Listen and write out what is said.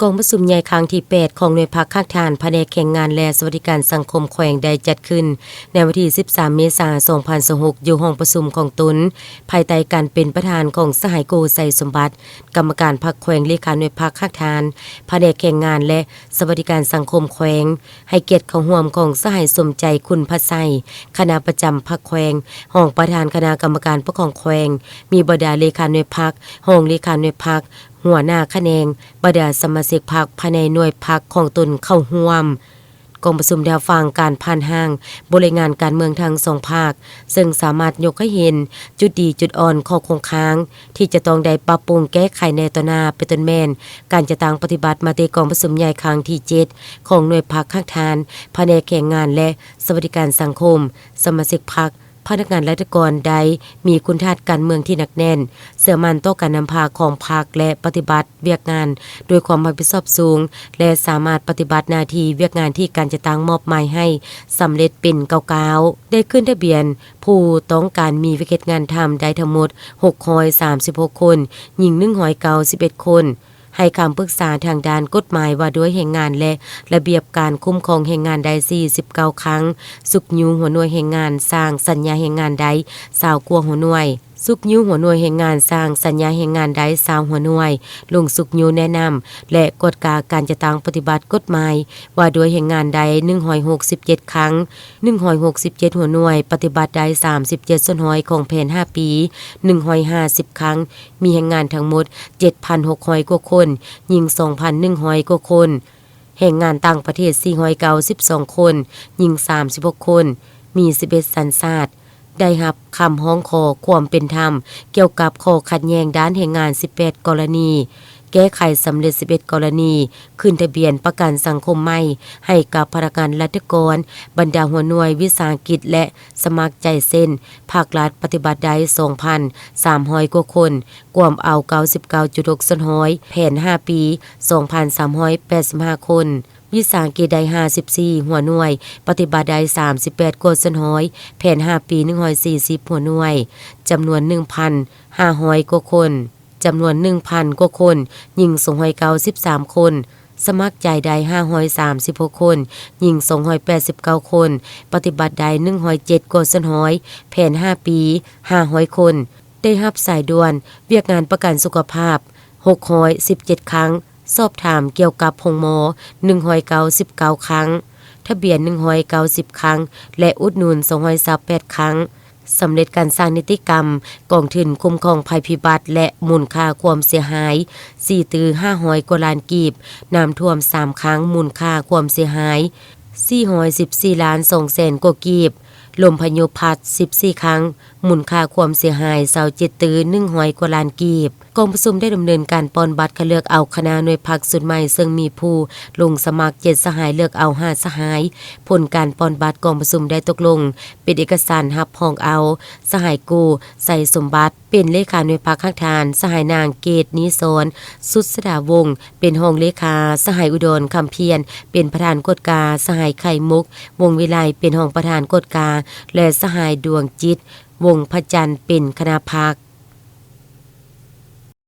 ກອງປະຊຸມໃຫຍ່ຄັ້ງທີແປດ ຂອງໜ່ວຍພັກຮາກຖານພະແນກແຮງງານ ແລະ ສະຫວັດດີການສັງຄົມແຂວງ ໄດ້ຈັດຂຶ້ນໃນວັນທີສິບສາມ ເມສາ ສອງພັນຊາວຫົກ ຢູ່ຫ້ອງປະຊຸມຂອງຕົນ ພາຍໃຕ້ການເປັນປະທານຂອງສະຫາຍ ໂກ ໄຊສົມບັດ ກຳມະການພັກແຂວງ, ເລຂາໜ່ວຍພັກຮາກຖານພະແນກແຮງງານ ແລະ ສະຫວັດດີການສັງຄົມແຂວງ, ໃຫ້ກຽດເຂົ້າຮ່ວມຂອງສະຫາຍ ສົມໃຈ ຄຸນພະໄຊ ຄະນະປະຈຳພັກແຂວງ, ຮອງປະທານຄະນະກຳມະການປົກຄອງແຂວງ, ມີບັນດາເລຂາໜ່ວຍພັກ, ຮອງເລຂາໜ່ວຍພັກ, ຫົວໜ້າຂະແໜງ, ບັນດາສະມາຊິກພັກພາຍໃນໜ່ວຍພັກຂອງຕົນເຂົ້າຮ່ວມ. ກອງປະຊຸມໄດ້ຮັບຟັງການຜ່ານຮ່າງບົດລາຍງານການເມືອງທັງສອງພາກ, ເຊິ່ງສາມາດຍົກໃຫ້ເຫັນຈຸດດີຈຸດອ່ອນ, ຂໍ້ຄົງຄ້າງທີ່ຈະຕ້ອງໄດ້ປັບປຸງແກ້ໄຂໃນຕໍ່ໜ້າ, ເປັນຕົ້ນແມ່ນການຈັດຕັ້ງປະຕິບັດມະຕິກອງປະຊຸມໃຫຍ່ຄັ້ງທີເຈັດ ຂອງໜ່ວຍພັກຮາກຖານພະແນກແຮງງານ ແລະ ສະຫວັດດີການສັງຄົມ, ສະມາຊິກພັກ, ພະນັກງານລັດຖະກອນໄດ້ມີຄຸນທາດການເມືອງທີ່ໜັກແໜ້ນ, ເຊື່ອໝັ້ນຕໍ່ການນຳພາຂອງພັກ ແລະ ປະຕິບັດວຽກງານດ້ວຍຄວາມຮັບຜິດຊອບສູງ ແລະ ສາມາດປະຕິບັດໜ້າທີ່ວຽກງານທີ່ການຈັດຕັ້ງມອບໝາຍໃຫ້ສຳເລັດເປັນກ້າວໆ. ໄດ້ຂຶ້ນທະບຽນຜູ້ຕ້ອງການມີວຽກເຮັດງານທຳໄດ້ທັງໝົດຫົກຮ້ອຍສາມສິບຫົກຄົນ, ຍິງໜຶ່ງຮ້ອຍເກົ້າສິບເອັດຄົນ. ໃຫ້ຄຳປຶກສາທາງດ້ານກົດໝາຍວ່າດ້ວຍແຮງງານ ແລະ ລະບຽບການຄຸ້ມຄອງແຮງງານໄດ້ສີ່ສິບເກົ້າຄັ້ງ, ຊຸກຍູ້ຫົວໜ່ວຍແຮງງານສ້າງສັນຍາແຮງງານໄດ້ຊາວກວ່າຫົວໜ່ວຍ, ຊຸກຍູ້ຫົວໜ່ວຍແຮງງານສ້າງສັນຍາແຮງງານໄດ້ຊາວຫົວໜ່ວຍ, ລົງຊຸກຍູ້ແນະນຳ ແລະ ກວດກາການຈັດຕັ້ງປະຕິບັດກົດໝາຍວ່າດ້ວຍແຮງງານໄດ້ໜຶ່ງຮ້ອຍຫົກສິບເຈັດຄັ້ງ, ໜຶ່ງຮ້ອຍຫົກສິບເຈັດຫົວໜ່ວຍ, ປະຕິບັດໄດ້ສາມສິບເຈັດສ່ວນຮ້ອຍຂອງແຜນຫ້າປີ, ໜຶ່ງຮ້ອຍຫ້າສິບຄັ້ງ, ມີແຮງງານທັງໝົດເຈັດພັນຫົກຮ້ອຍກວ່າຄົນ, ຍິງສອງພັນໜຶ່ງຮ້ອຍກວ່າຄົນ, ແຮງງານຕ່າງປະເທດສີ່ຮ້ອຍເກົ້າສິບສອງຄົນ, ຍິງສາມສິບຫົກຄົນ, ມີສິບເອັດສັນຊາດ, ໄດ້ຮັບຄຳຮ້ອງຂໍຄວາມເປັນທຳກ່ຽວກັບຂໍ້ຂັດແຍ່ງດ້ານແຮງງານສິບແປດກໍລະນີ, ແກ້ໄຂສຳເລັດສິບເອັດກໍລະນີ, ຂຶ້ນທະບຽນປະກັນສັງຄົມໃໝ່ໃຫ້ກັບພະນັກງານລັດຖະກອນ, ບັນດາຫົວໜ່ວຍວິສາຫະກິດ ແລະ ສະໝັກໃຈເຊັ່ນ ພາກລັດປະຕິບັດໄດ້ສອງພັນສາມຮ້ອຍກວ່າຄົນ, ກວມເອົາເກົ້າສິບເກົ້າຈຸດຫົກສ່ວນຮ້ອຍ, ແຜນຫ້າປີສອງພັນສາມຮ້ອຍແປດສິບຫ້າຄົນ, ວິສາຫະກິດໄດ້ຫ້າສິບສີ່ຫົວໜ່ວຍ, ປະຕິບັດໄດ້ສາມສິບແປດກວ່າສ່ວນຮ້ອຍ, ແຜນຫ້າປີໜຶ່ງຮ້ອຍສີ່ສິບຫົວໜ່ວຍ, ຈຳນວນໜຶ່ງພັນຫ້າຮ້ອຍກວ່າຄົນ. ຈຳນວນໜຶ່ງພັນກວ່າຄົນ, ຍິງສອງຮ້ອຍເກົ້າສິບສາມຄົນ, ສະໝັກໃຈໄດ້ຫ້າຮ້ອຍສາມສິບຫົກຄົນ, ຍິງສອງຮ້ອຍແປດສິບເກົ້າຄົນ, ປະຕິບັດໄດ້ໜຶ່ງຮ້ອຍເຈັດກວ່າສ່ວນຮ້ອຍ, ແຜນຫ້າປີຫ້າຮ້ອຍຄົນ, ໄດ້ຮັບສາຍດ່ວນວຽກງານປະກັນສຸຂະພາບຫົກຮ້ອຍສິບເຈັດຄັ້ງ, ສອບຖາມກ່ຽວກັບໂຮງໝໍໜຶ່ງຮ້ອຍເກົ້າສິບເກົ້າຄັ້ງ, ທະບຽນໜຶ່ງຮ້ອຍເກົ້າສິບຄັ້ງ ແລະ ອຸດໜູນສອງຮ້ອຍຊາວແປດຄັ້ງ. ສຳເລັດການສ້າງນິຕິກຳກອງທຶນຄຸ້ມຄອງໄພພິບັດ ແລະ ມູນຄ່າຄວາມເສຍຫາຍສີ່ຕື້ຫ້າຮ້ອຍກວ່າລ້ານກີບ, ນ້ຳຖ້ວມສາມຄັ້ງ ມູນຄ່າຄວາມເສຍຫາຍສີ່ຮ້ອຍສິບສີ່ລ້ານສອງແສນກວ່າກີບ, ລົມພາຍຸພັດສິບສີ່ຄັ້ງ ມູນຄ່າຄວາມເສຍຫາຍຊາວເຈັດຕື້ໜຶ່ງຮ້ອຍກວ່າລ້ານກີບ. ກອງປະຊຸມໄດ້ດຳເນີນການປ່ອນບັດຄັດເລືອກເອົາຄະນະໜ່ວຍພັກຊຸດໃໝ່, ເຊິ່ງມີຜູ້ລົງສະໝັກເຈັດສະຫາຍ, ເລືອກເອົາຫ້າສະຫາຍ. ຜົນການປ່ອນບັດກອງປະຊຸມໄດ້ຕົກລົງເປັນເອກະສານຮັບຮອງເອົາສະຫາຍ ໂກ ໄຊສົມບັດ ເປັນເລຂາໜ່ວຍພັກຮາກຖານ, ສະຫາຍນາງ ເກດນິສອນ ສຸດສະດາວົງ ເປັນຮອງເລຂາ, ສະຫາຍ ອຸດອນ ຄຳພຽນ ເປັນປະທານກວດກາ, ສະຫາຍ ໄຂ່ມຸກ ວົງວິໄລ ເປັນຮອງປະທານກວດກາ ແລະ ສະຫາຍ ດວງຈິດ ວົງພະຈັນ ເປັນຄະນະພັກ.